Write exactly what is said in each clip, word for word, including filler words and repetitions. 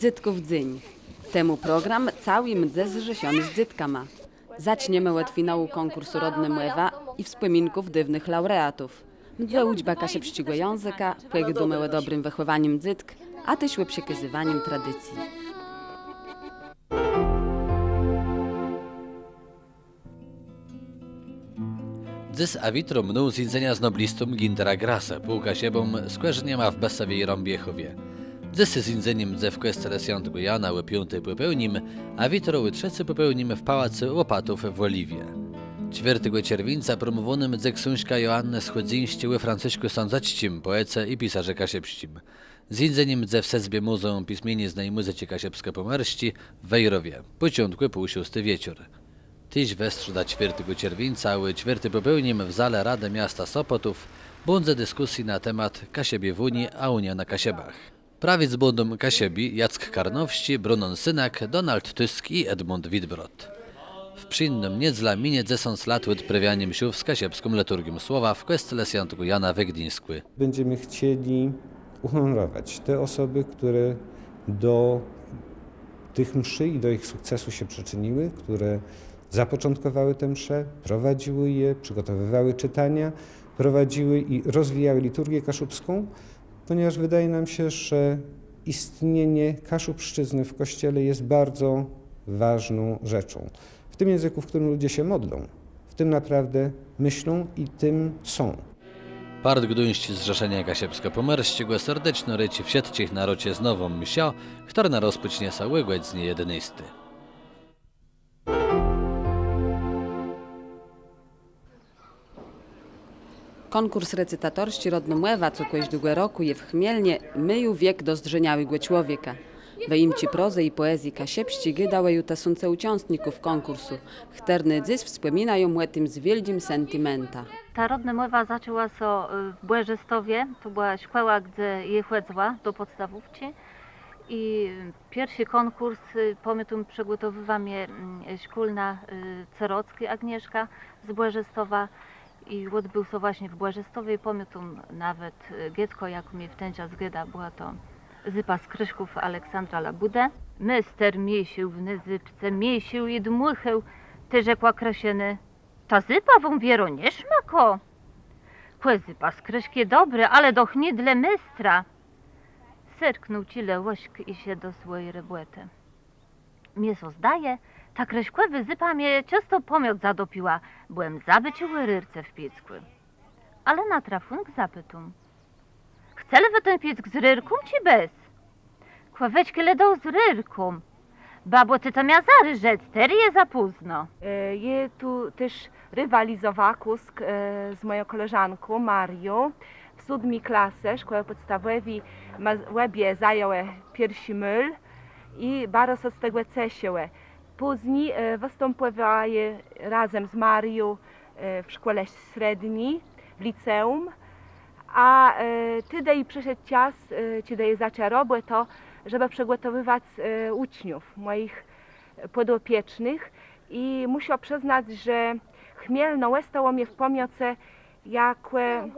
Dzôtków dzéń. Temù program całi mdze zrzeszony z dzôtkama. Zaczniemë òd finału kònkùrsu Rodnô Mòwa i wspòminków dôwnëch laureatów. Mdze ùczba kaszëbsczégò jãzëka, pògôdómë ò dobrim wëchòwanim dzôtk, a téż ò przekazywanim tradicji. Dzys a witro mdą zéńdzenia z noblistą Günterã Grassã, pół Kaszëbą z kòrzeniama w Bësowie i Rãbiechòwie. Dzys zéńdzenié mdze w kòscele swiãtégò Jana ò piąti pò pôłnim, a witro ò trzecy pò pôłnim w Pałacu Òpatów w Òliwie. Czwiôrtégò czerwińca promòwónô mdze ksążka Joannë Schòdzyńsczi ò Francëszkù Sãdzëcczim, pòéce i pisarze kaszëbsczim. Zéńdzenié mdze w sedzbie Mùzeùm Pismieniznë i Mùzyczi Kaszëbskò-Pòmòrsczi w Wejrowie. Pòczątk ò pół szósti wieczór. Téż we strzodã czwiôrtégò czerwińca ò czwiôrti pò pôłnim w zalë Radë Miasta Sopòtów bãdze diskùsjô na temat Kaszëbi w Ùnii a Ùniô na Kaszëbach. Prawic bãdą Kaszëbi Jack Karnowsczi, Brunon Synak, Donald Tusk i Edmund Wittbrodt. W przińdną niedzelã minie dzesãc lat òdprôwianiô mszów z kaszëbską liturgią słowa w kòscele swiãtégò Jana we Gduńskù. Będziemy chcieli uhonorować te osoby, które do tych mszy i do ich sukcesu się przyczyniły, które zapoczątkowały te msze, prowadziły je, przygotowywały czytania, prowadziły i rozwijały liturgię kaszubską, ponieważ wydaje nam się, że istnienie kaszubszczyzny w Kościele jest bardzo ważną rzeczą. W tym języku, w którym ludzie się modlą, w tym naprawdę myślą i tym są. Part gduńsczi Zrzeszeniô Kaszëbskò-Pòmòrsczégò serdeczno rôczi wszëtczich na roczëznową mszã, chtërna rozpòcznie sã ò gòdzënie jednôsti. Kònkùrs recytatorsczi Rodnô Mòwa, co kòżdégò rokù je w Chmielnie, mô ju wiek dozdrzeniałégò człowieka. Wëjimczi prozë i pòezji kaszëbsczi gôdałë ju tësące ùczãstników kònkùrsu, chtërny dzys wspòminają ò tim z wiôldżim sentimentã. Ta Rodnô Mòwa zaczãła sã, y, w Bòrzestowie, to bëła szkòła, gdze jô chòdzëła do pòdstawówczi. I pierszi kònkùrs, y, pamiãtóm, przëgòtowiwa mie, mm, szkólnô, y, Cerockô Agnieszka z Bòrzestowa. I òdbéł sã właśnie w Bòrzestowie. Pamiãtóm nawet, y, gôdkã, jaką mie w ten czas gôda, bëła to Zupa z krëszków Aleksandra Labùdë. Méster miészôł w ny zupce, miészôł i dmùchôł, tej rzekła Krëszëna: „Ta zupa wóm wierã nie szmakô. Kò zupa z krëszk je dobrô, ale doch nié dlô méstra”. Serknął czile łëżk i szedł do swòji robòtë. Mie sã zdaje, ta krëszkòwô zupa mie czësto pamiãc zatopiła, bò jem zabëła rërce w piéckù. Ale na trafùnk zapitóm: „Chcelë wë ten piéck z rërką, czë bez?” „Kò wejle, le doch z rërką. Babò, të to mia zarô rzec, terô je za pózno.” E, jô tu téż riwalizowa kùsk, e, z mòją kòleżanką Marią. W sódmi klase szkòłë pòdstawòwi ma, òbie zajãłë pierszi môl i baro sã z tegò ceszëłë. Pózni, e, wëstãpòwała razem z Marią, e, w szkòle strzédny, w liceùm. A, e, tedë przëszedł czas, e, czedë jô zaczã robic to, żebë przëgòtowiwac, e, ùczniów, mòjich pòdopiecznëch. I mùszã przëznac, że Chmielno òstało mie w pamiãcë jakò, e,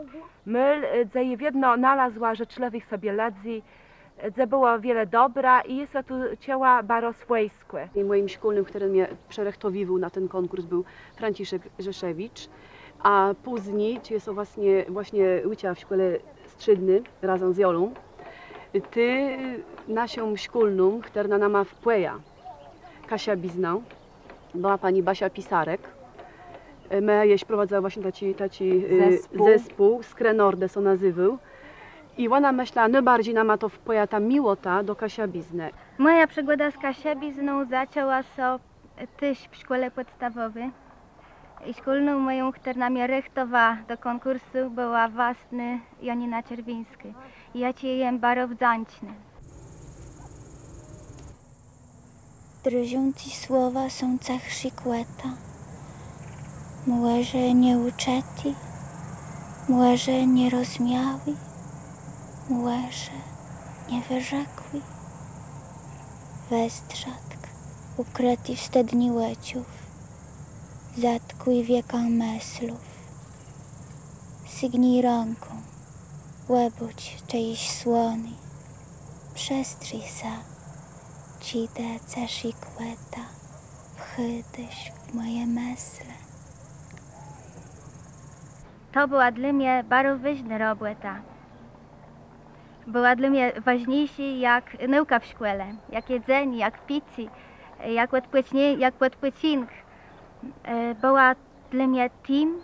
môl, e, dze jô wiedno nalazła żëczlëwëch sobie lëdzy, e, dze bëło wiele dobra i jô sã tu czëła baro swòjskò. I mòjim szkólnym, chtëren mie przërëchtowiwôł na ten kònkùrs, béł Franciszk Rzeszewicz, a pózni, czej jô sã właśnie, właśnie ùcza w szkòle strzédny razem z Jolą, tej naszą szkólną, chtërna nama wpòja kaszëbiznã, bëła pani Basia Pisarek. E, më jesz prowadzëła właśnie taczi, taczi, e, zespół. Zespół Skrë Nordë sã nazéwôł. I òna, mëszlã, nôbarżi nama to wpòja, ta miłota do kaszëbiznë. Mòja przigòda z kaszëbizną zaczãła sã téż w szkòle pòdstawòwi. I szkólną mòją, chtërna mie rëchtowa do kònkùrsu, bëła wastnô Janina Czerwińskô. I jô ji jem baro wdzãcznô. Drżącé słowa są cëchszi kòta. Mòże nieùczëté, mòże nierozmiałé, mòże niewërzekłé. Westrzódk ùkrëti w stëdni òczów, zatkłi wiekã mëslów. Sygnij rãką, òbôcz, czë jesz słoni. Przëzdrzë sã, czedë cëszi kòta wchôdôsz w mòje mëslë. To bëła dlô mie baro wôżnô robòta. Bëła dlô mie wôżniészô jak nôùka w szkòle, jak jedzenié, jak picé, jak òdpòcznié-, jak òdpòczink. E, bëła dlô mie tim,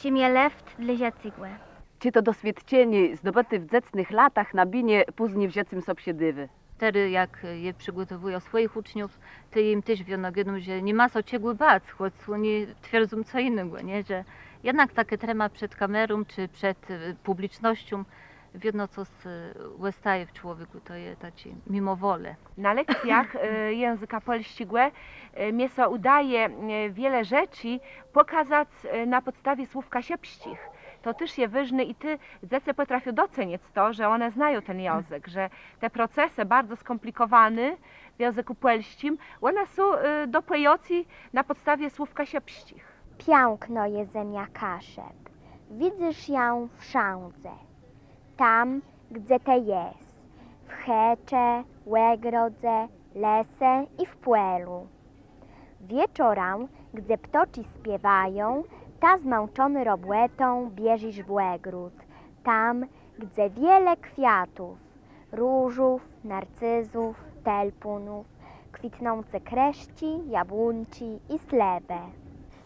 czim je lëft dlô żëcégò. Czë to doswiôdczenié zdobëté w dzecnëch latach na binie pózni w żëcym sã przëdôwô? Terô, jak jô przëgòtowùjã swòjich ùczniów, to jim téż wiedno gôdóm, że ni ma sã czegò bôc, chòc òni twierdzą co jinégò, nié? Że jednak takô trema przed kamerą czë przed, e, pùblicznoscą wiedno cos, e, òstaje w człowiekù, to je taczé mimò wòlë. Na lekcjach, e, jãzëka pòlsczégò, e, mie sã ùdaje, e, wiele rzeczi pòkazac, e, na pòdstawie słów kaszëbsczich. To téż je wôżné i tej dzecë pòtrafią docenic to, że òne znają ten jãzëk, że te procesë baro skòmplikòwóné w jãzëkù pòlsczim, òne są, e, do pòjãcô na pòdstawie słów kaszëbsczich. Piãknô je zemia Kaszëb. Widzysz jã wszãdze. Tam, gdze të jes, w chëczë, ògrodze, lese i w pòlu. Wieczorã, gdze ptôczi spiéwają, të zmãczony robòtą biéżisz w ògród, tam, gdze wiele kwiatów, różów, narcyzów, tëlpónów, kwitnącé krëszczi, jabłónczi i slëwë.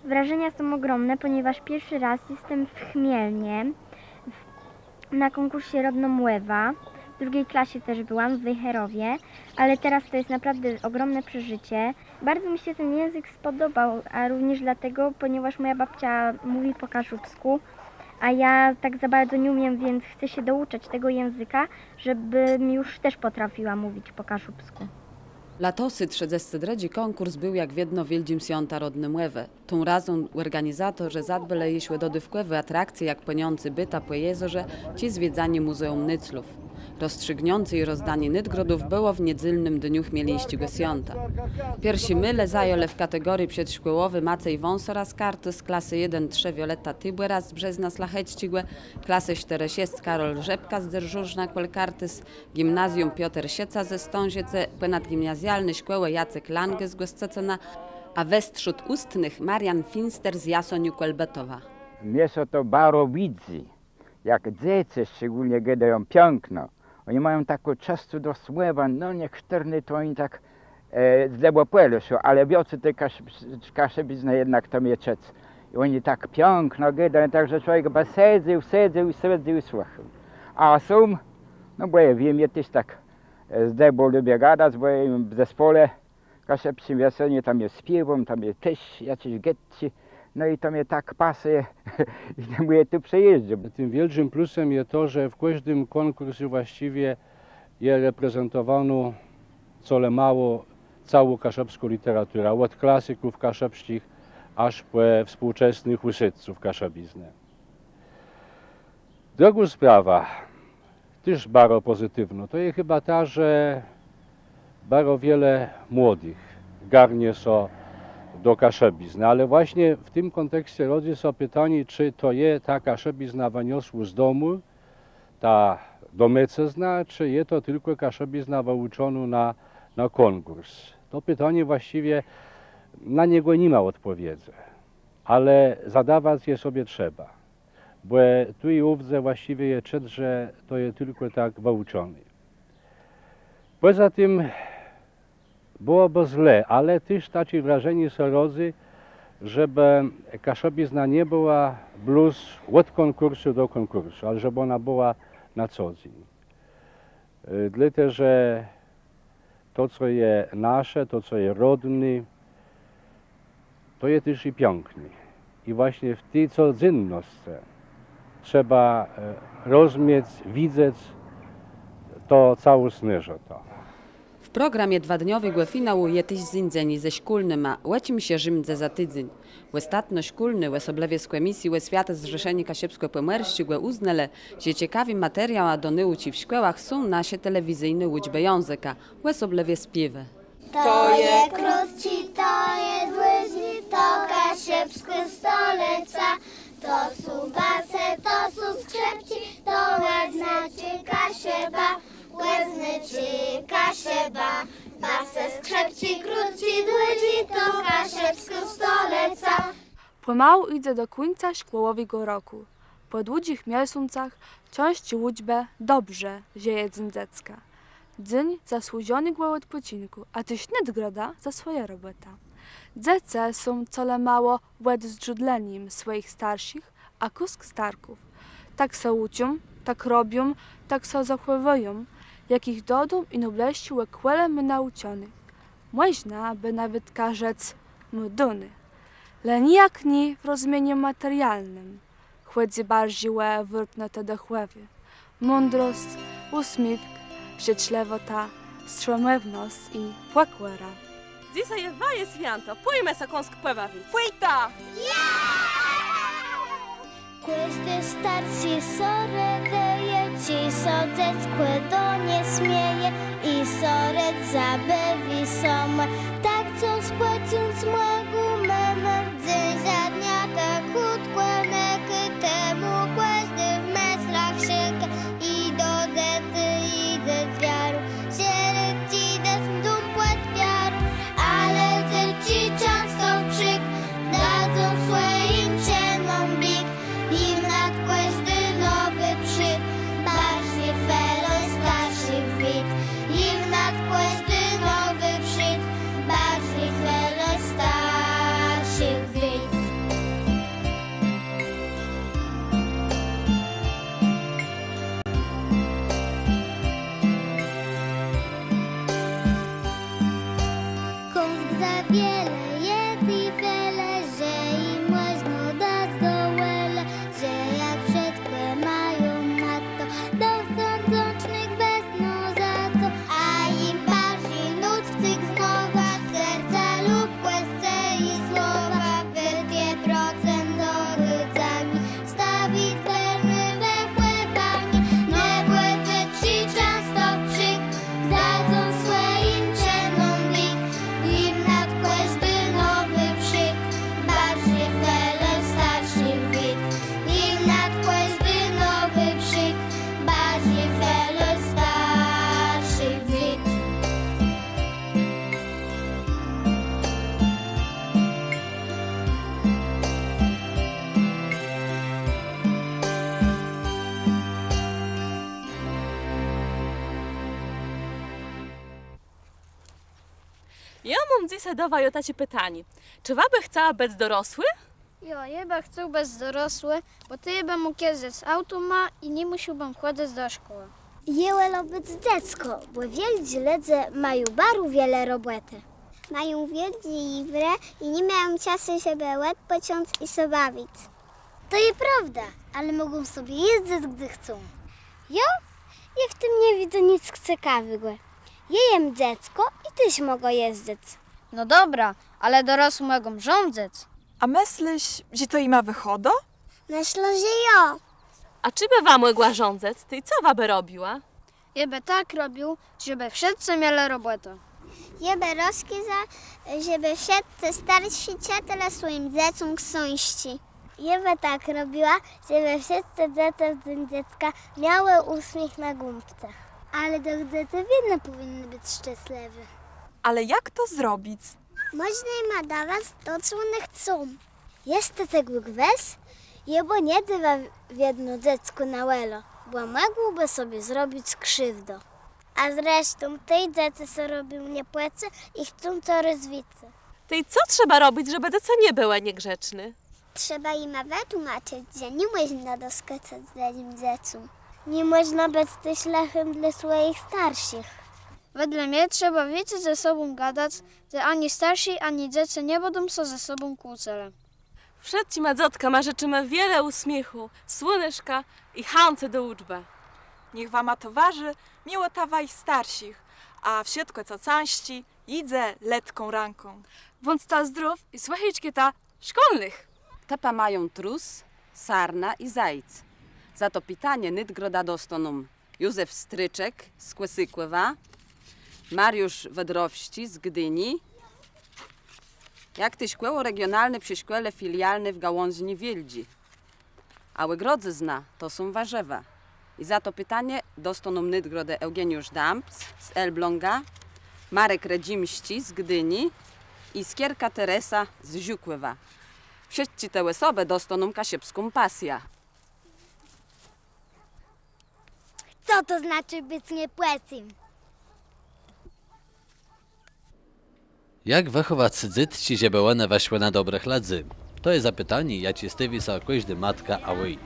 Wrażenia są ogromne, ponieważ pierwszy raz jestem w Chmielnie, w, na konkursie Rodnô Mòwa. W drugiej klasie też byłam, w Wejherowie, ale teraz to jest naprawdę ogromne przeżycie. Bardzo mi się ten język spodobał, a również dlatego, ponieważ moja babcia mówi po kaszubsku, a ja tak za bardzo nie umiem, więc chcę się douczać tego języka, żebym już też potrafiła mówić po kaszubsku. Latosy trzëdzesti drëdżi kònkùrs béł jak wiedno wiôldżim swiãtã Rodny Mòwë. Tą razą òrganizatorze zadbelë jesz ò dodôwkòwé atrakcje, jak płëniãcé bôtã pò jezorze czë zwiedzanié Mùzeùm Nôclów. Rozstrzëgniãcé i rozdanié nôdgrodów bëło w niedzelnym dniu chmieleńsczégò swiãta. Pierszé môle zajãlë w kategórii przedszkòłowi Macéj Wąsora z Kartuz, klasë jeden trzë Wioletta Tibera z Brzezna Szlachecczégò, klasë sztërë szesc Karol Rzepka z Dzerżóżna kòl Kartuz, gimnazjum Pioter Sieca ze Stãżëcë, pònadgimnazjalnô szkòła Jacek Lange z Gòscëcëna, a westrzód ùstnëch Marian Finster z Jaseniu kòl Bëtowa. Mie sã to baro widzy, jak dzecë szczególnie gôdają piãkno. Òni mają taką czëstotã do słowa, no, niechtërny to òni tak, e, zdebò pòleszą, ale wiãcy te kasz-, kaszëbiznë jednak to mie czëc. I òni tak piãkno gôdają, tak że człowiek bë sedzôł, sedzôł i sedzôł i słëchôł. A są, no bò jô wiém, jô téż tak, e, zdebò lubiã gadac, bò jô jem w zespòle kaszëbsczim, wiész, òni tam je spiéwają, tam je téż jaczés gôdczi. No i to mie tak pasëje i temù jô tu przëjéżdżóm. Tim wiôldżim plusã je to, że w kòżdim kònkùrsu włascëwie je reprezentowónô colemało całô kaszëbskô lëteratura, òd klasyków kaszëbsczich jaż pò współczesnëch ùsôdców kaszëbiznë. Drëgô sprawa, téż baro pòzytiwnô, to je chëba ta, że baro wiele młodëch garnie sã do kaszëbiznë, ale własnie w tim kònteksce rodzy sã pitanié, czë to je ta kaszëbizna wëniosłô z domù, ta domôcëzna, czë je to tëlkò kaszëbizna wëùczonô na, na kònkùrs. To pitanié włascëwie, na niegò ni ma òdpòwiedzë, ale zadawac je sobie trzeba, bò tu i òwdze włascëwie je czëc, że to je tëlkò tak wëùczoné. Pòza tim bëłobë zle, ale téż taczé wrażenié sã rodzy, żebë kaszëbizna nie bëła blós òd kònkùrsu do kònkùrsu, ale żebë òna bëła na co dzéń. E, dlôte że to, co je nasze, to, co je rodné, to je téż i piãkné. I własnie w ti codzénnoscë trzeba, e, rozmiec, widzec to całosné, że to. W programie dwadniowégò finału je téż zéńdzenié ze szkólnyma, ò czim szerzi mdze za tidzéń. Òstatno szkólny, òsoblëwie z Kòmisji Òswiatë Zrzeszeniô Kaszëbskò-Pòmòrsczégò, ùznelë, że cekawim materiałã do nôùczi w szkòłach są nasze telewizyjné ùczbë jãzëka, òsoblëwie spiéwë. To je krótczi, to je dłudżi, to kaszëbskô stolëca. To są basë, to są skrzëpczi, to òznaczi Kaszëbã. Kòzëna czë Kaszëba, pasë skrzëpczi krótczi, dłudżi, to kaszëbskô stolëca. Pòmału jidze do kùńca szkòłowégò rokù. Pò dłudżich miesącach cãżczi ùczbë dobrze je Dzéń Dzecka. Dzéń zasłużonégò òdpòczinkù, a téż nôdgroda za swòjã robòtã. Dzecë są colemało òdzdrzadlënim swòjich starszich, a kùsk starków. Tak sã ùczą, tak robią, tak sã zachòwiwają, jak jich dóm i nôblëższi òkòlé mô naùczoné. Mòżna bë nawetka rzec, mô dóné. Le nijak nié w rozmienim materialnym. Chòdzy barżi ò wôrtnotë dëchòwé. Mądrosc, ùsmiéch, żëczlëwòta, strzëmòwnosc i pòkòra. Dzysô je waje swiãto, pòjmë sã kąsk pòbawic. Pòjta! Kòżdi starszi sã redëje, czej so dzeckò do nie smieje i sã rôd zabôwi samò. Tak chcã spòcząc mògą mëmã, dzéń za dnia tak chùtkò nëkô, temù kòżdi w mëslach szëkô i do dzecy jidze z wiarą, że rôd dzecy mdą pòd piarą. Ale dzecë czãsto wprzik dadzą swòjim czënóm bik. Jim nad kòżdi nowi przid barżi felô starszich wid. Jim nad kòżdi nowi przid barżi felô starszich wid. Kąsk za wiele je ti felë, że ji mòżno dac do wòlë, że jak wszëtkò mają na to, do sã wdzãcznëch wezną za to. A jim barżi nót wcyg zmòwa, serca lubkòscë i słowa, wôrt je procëm do gôdaniô. Wstawic wierny we chòwanié, niebò dzecë czãsto wprzik dadzą swòjim czënóm bik. Jim nad kòżdi nowi przid barżi felô starszich wid. Jim nad kòżdi nowi przid barżi felô starszich wid. Jô móm dzysô do waju taczé pitanié. Czë wa bë chcała bëc dorosłi? Jo, jô bë chcôł bëc dorosłi, bò tedë bë mógł jezdzëc autama i nie mùszôłbëm chòdzëc do szkòłë. Jô wòlã bëc dzeckò, bò wiôldżi lëdze mają baro wiele robòtë. Mają wiôldżé jiwrë i ni mają czasu, żebë òdpòcząc i sã bawic. To je prôwda, ale mògą sobie jezdzëc, gdze chcą. Jo? Jô w tim nie widzã nick cekawégò. Jô jem dzeckò i téż mògã jezdzëc. No dobra, ale dorosłi mògą rządzëc. A mëslisz, że to jima wëchôdô? Mëszlã, że jo. A czejbë wa mògła rządzëc, tej co wa bë robiła? Jô bë tak robił, żebë wszëtcë mielë robòtã. Jô bë rozkôza, żebë wszëtcë starszi czëtelë swòjim dzecóm ksążczi. Jô bë tak robiła, żebë wszëtcë dzecë w Dzéń Dzecka miałë ùsmiéch na gãbce. Ale doch dzecë wiedno pòwinné bëc szczeslëwé. Ale jak to zrobic? Mòżna jima dawac to, co òne chcą. Jes të tegò gwës? Jô bë nie dôwa wiedno dzeckù na wòlã, bò mògłobë sobie zrobic krziwdã. A zresztą tej dzecë sã robią niepòcé i chcą corôz wicy. Tej co trzeba robic, żebë dzecë nie bëłë niegrzeczné? Trzeba jima wëtłómaczëc, że nie mòżna doskakac drëdżim dzecóm. Nie mòżna bëc téż lëchim dlô swòjich starszich. Wedle mie trzeba wicy ze sobą gadac, że ani starszi, ani dzecë nie bãdą sã ze sobą kłócëlë. Wszëtczima dzôtkama żëczimë wiele ùsmiéchù, słuneszka i chãcë do ùczbë. Niech wama towarzi miłota wajich starszich, a wszëtkò, co cãżczé, jidze letką rãką. Bądzta zdrów i słëchôjta szkólnëch. Tëpë mają trus, sarna i zajc. Za to pitanié nôdgrodã dostóną Józef Stryczek z Kòsôkòwa, Mariusz Wëdrowsczi z Gdini, jak téż kòło regionalné przë szkòle filialny w Gałązni Wiôldżi. A ògrodzëzna to są warzëwa. I za to pitanié dostóną nôdgrodã Eùgeniusz Damps z Elbląga, Marek Redzimsczi z Gdini i Skierka Teresa z Żukòwa. Wszëtczé te òsobë dostóną kaszëbską pasjã. Co to znaczi bëc niepòcym? Jak wëchòwac dzôtczi, żebë òne wëszłë na dobrëch lëdzy? To je zapëtanié, jaczé stôwiô so kòżdô matka a òjc.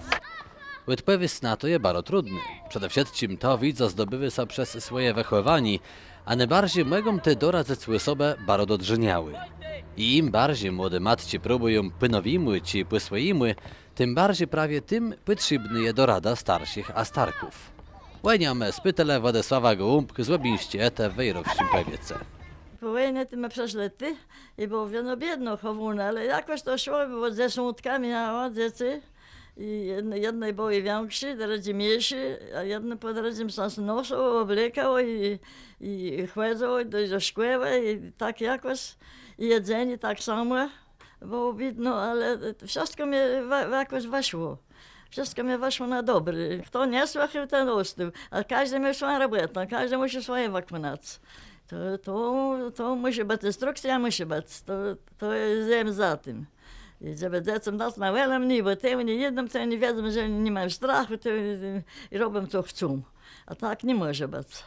Òdpòwiesc na to je baro trudnô. Przede wszëtczim to wiédzã zdobiwô so przez swòje wëchòwanié, a nôbarżi mògą tej doradzëc òsobë baro dozdrzeniałé. I im barżi młodé matczi próbùją pò nowémù czë pò swòjémù, tim barżi prawie tim pòtrzébnô je dorada starszich a starków. Ò niã më spitelë Władisławã Gòłąbk z Łebińsczi Hëtë w wejrowsczim pòwiece. Pò wòjnie tej më przëszlë tu i bëło wiedno biédno chòwóné, ale jakòs to szło, bò dzesątka miała dzecy. I jedne, jedne bëłë wiãkszé, drëdżé mniészé, a jedne pò drëdżim sã nosëło, òblekało i, i chòdzëło do, do szkòłë i tak jakòs. I jedzenié tak samò. Bëło biédno, ale wszëtkò mie wa-, jakòs wëszło. Wszëtkò mie wëszło na dobré. Chto nie słëchôł, ten òstôł. A kòżdi miôł swòjã robòtã, kòżdi mùszôł swòje wëkònac. To, to, to mùszi bëc, instrukcjô mùszi bëc. To, to je, jem za tim. I żebë dzecóm dac na wòlą, nié, bò tej òni jidą, tej òni wiedzą, że òni ni mają strachù, tej òni robią, co chcą. A tak ni mòże bëc.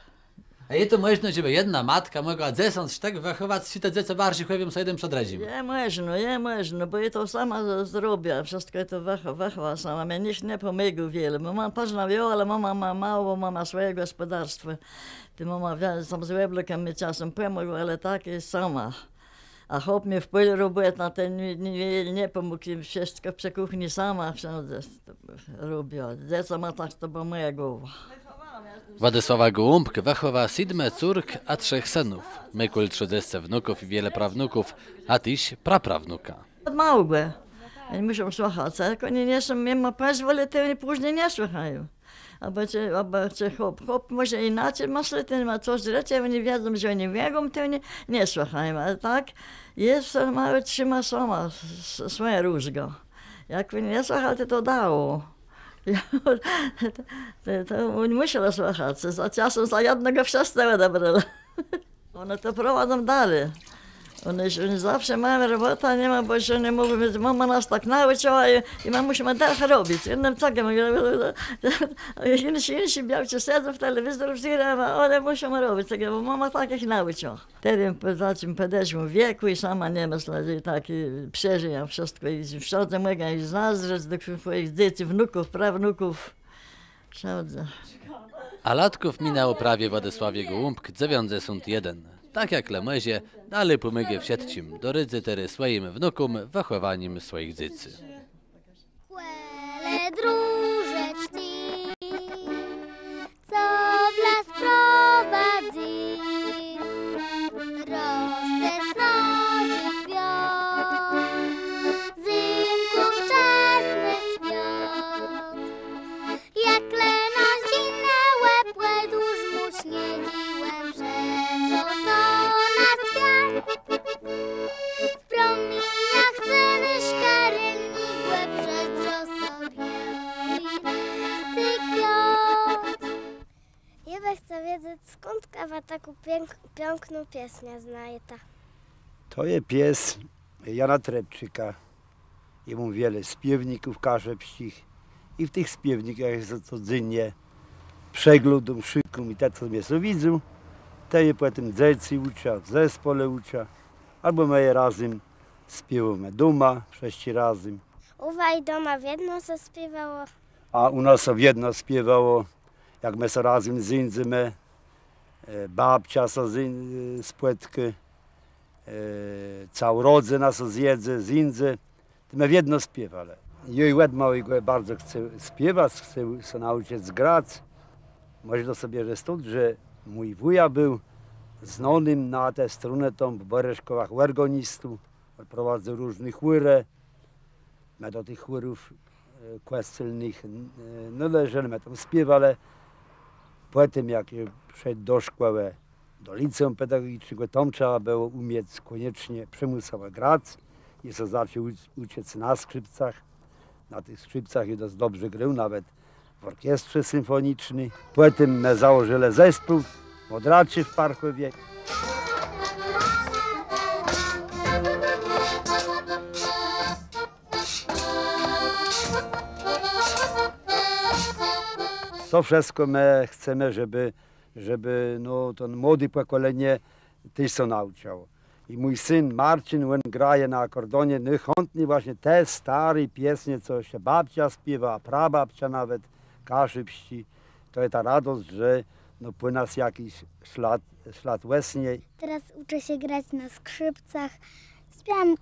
A je to mòżno, żebë jedna matka mògła dzesãc sztëk wëchòwac, czë te dzecë barżi chòwią sã jeden przed drëdżim? Je mòżno, je mòżno, bò jô to sama z-, zrobia, wszëtkò jô to wëch-, wëchòwa sama, mie nicht nie pòmógł wiele, bò mama téż miała, ale mama mia mało, mama swòje gòspòdarstwò. Tej mama wie-, tam z òblekã mie czasã pòmógł, ale tak jô sama. A chłop mie w pòlu robił, a ten nie, nie, nie pòmógł, jô wszëtkò przë kùchni sama wszãdze robia. Dzecë ma tak to bëła mòja głowa. Władisława Gòłąbk wëchòwa sétmë córk a trzech sënów. Mô kòl trzëdzescë wnuków i wiele prawnuków, a téż praprawnuka. Òd môłégò. Òni mùszą słëchac, a jak òni nie są, nie ma pòzwòlë, tej òni pózni nie słëchają. Abò czë, abò czë chłop, chłop mòże jinaczi mësli, ten mô cos rzec, òni wiedzą, że òni mògą, tej òni nie słëchają, ale tak, jesz ten môłi trzimô sama s-, swòjã rózgã. Jak òni nie słëchelë, to dało. To, to òni mùszelë słëchac, za czasã za jednégò wszëscë òdebrelë. Òne to prowadzą dali. Òne, òne zawsze mają robòtã, ni ma, bò że òne mówią, że mama nas tak naùcza i, i më mùszimë tak robic. Jednym cëgã, jinszi, jinszi białczi sedzą w telewizor, wzérają, a òne mùszą robic, tak, bò mama tak jich naùcza. Terô pò taczim pòdeszłim wiekù i sama nie mëszlã, że tak przeżëjã wszëtkò i wszãdze mògã i zazdrzec do swòjich dzecy, wnuków, prawnuków. Wszãdze. A latków minãło prawie Władisławie Gòłąbk dzewiãcdzesąt jeden. Tak jak le mòże, dali pòmôgô wszëtczim, doradzy terô swòjim wnukóm w wëchòwanim swòjich dzecy. Kòle dróżeczczi, co w las prowadzy, rosce srożi kwiôt, zymkù wczasny swiôd. Jak leno zdżinãło pòd ùrzmą sniedżi, òne przezdrzą so na swiat. W promieniach słoneczka renégò przezdrzą so biôłi, czësti kwiôt. Jô bëm chca wiedzec, skądka wa taką piãk-, piãkną piesniã znajeta? To je piesń Jana Trepczika. Jô móm wiele spiéwników kaszëbsczich i w tëch spiéwnikach jô codzénnie przeglądóm, szukóm i te, co mie sã widzą, te jô pòtim dzecy ùczã, w zespòle ùczã, abò më je razem spiéwómë doma, wszëscë razem. Ù waju doma wiedno sã spiéwało? A ù nas sã wiedno spiéwało, jak më sã razem zéńdzemë, e, babcza sã zéń-, e, spòtkô, e, całô rodzëna sã zjedze, zéńdze, tej më wiedno spiéwelë. Jô òd môłégò baro chcôł spiéwac, chcôł sã naùczëc grac. Mòże to sã bierze stąd, że mój wùja béł znónym na tã stronã tam w Bòrëszkòwach òrganistą, prowadzył różné chórë. Më do tëch chórów, e, kòscelnëch, e, nôleżelë, më tam spiéwelë. Pòtim, jak jô przëszedł do szkòłë, do liceùm pedagògicznégò, tam trzeba bëło ùmiec kònieczno przëmùsowò grac. I sã zaczął ùcz-, ùczëc na skrzëpcach. Na tëch skrzëpcach jô dosc dobrze grôł, nawet w òrkestrze simfòniczny. Pòtim më założëlë zespół Mòdracë w Parchòwie. To wszëtkò më chcemë, żebë, żebë, no, to młodé pòkòlenié téż sã naùczëło. I mój syn Marcin, òn graje na akòrdeónie, no i chãtnie właśnie te stôré piesnie, co jesz babcia spiéwa, a prababcia nawet, kaszëbsczé. To je ta redosc, że, no, pò nas jaczis szlad, szlad òstónie. Teraz uczę się grać na skrzypcach. Śpiewam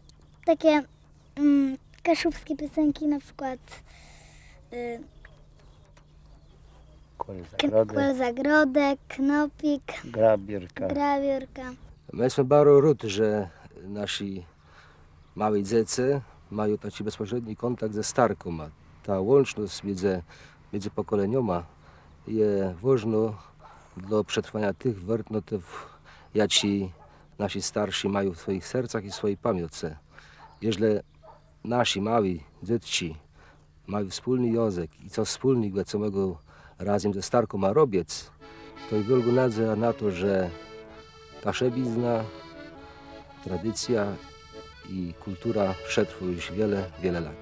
takie, mm, kaszubskie piosenki, na przykład, y, Kòl k-, zagródka, Kòl zagródka, Knopik, Grabiórka. Grabiórka. Më jesmë baro rôd, że naszi môłi dzecë mają taczi bezpòstrzédny kòntakt ze starkama. Ta łącznosc midzë, midzë pòkòleniama je wôżnô dlô przetrwaniô tëch wôrtnotów, jaczé naszi starszi mają w swòjich sercach i w swòji pamiãce. Jeżlë naszi môłi dzôtczi mają wspólny jãzëk i cos wspólnégò, co mògą razem ze starkama robic, to je wiôlgô nôdzeja na to, że kaszëbizna, tradicjô i kùltura przetrwô ju wiele, wiele lat.